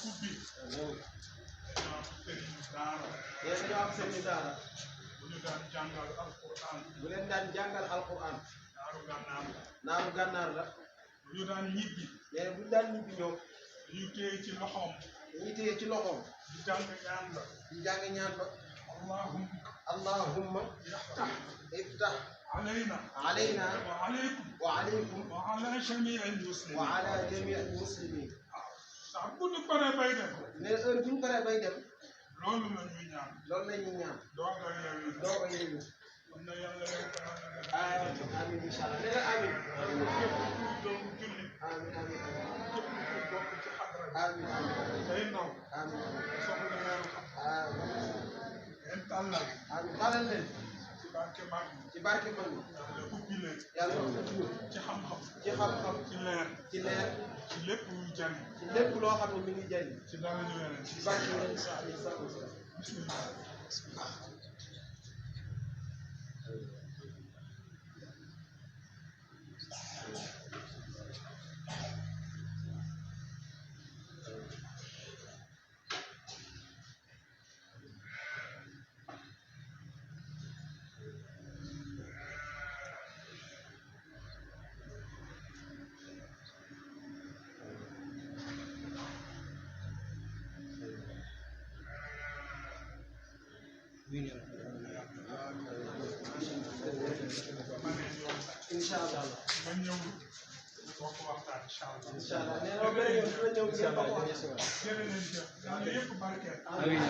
ubbi dañoo am sëriñ daara dañoo am sëriñ daara bu ñu daan jàngal alquran bu leen daan jàngal alquran naaru gànnaar la naaru gànnaar la bu ñu daan ñibbi bu ñu daan ñibbi ñoom dañuy téye ci loxoom dañuy téye ci loxoom di jàng ñaan ba di jàng ñaan ba allahumma iftah علينا وعليكم وعلى جميع المسلمين sax bu ñu paree bay dem ne heure bu ñu paree bay dem loolu la ñuy ñaan dooga yeewu kon na yàlla yow amiin incha allah nee na amiin képp ku doomu jullit amiin amiin képp ku bokk ci xadra bi amiin amiin tey ndaw amiin soxla ngeen xam ngeen tàllal tàllal leen ci barke mag ci barke mag yàlla ubbi leen yàlla ubbi ci xam-xam ci leer ci lépp luy jariñ ci lépp loo xam ne mi ngi jariñ ci dara ñu yeneen ci barke yeneen bismillah incha allah ma ñëw bokk waxtaan incha allah nee na beneen yoon dina ñëw ngeen bokk waxtaan jërë ngeen jëf yàlla yëpp barkeel amiin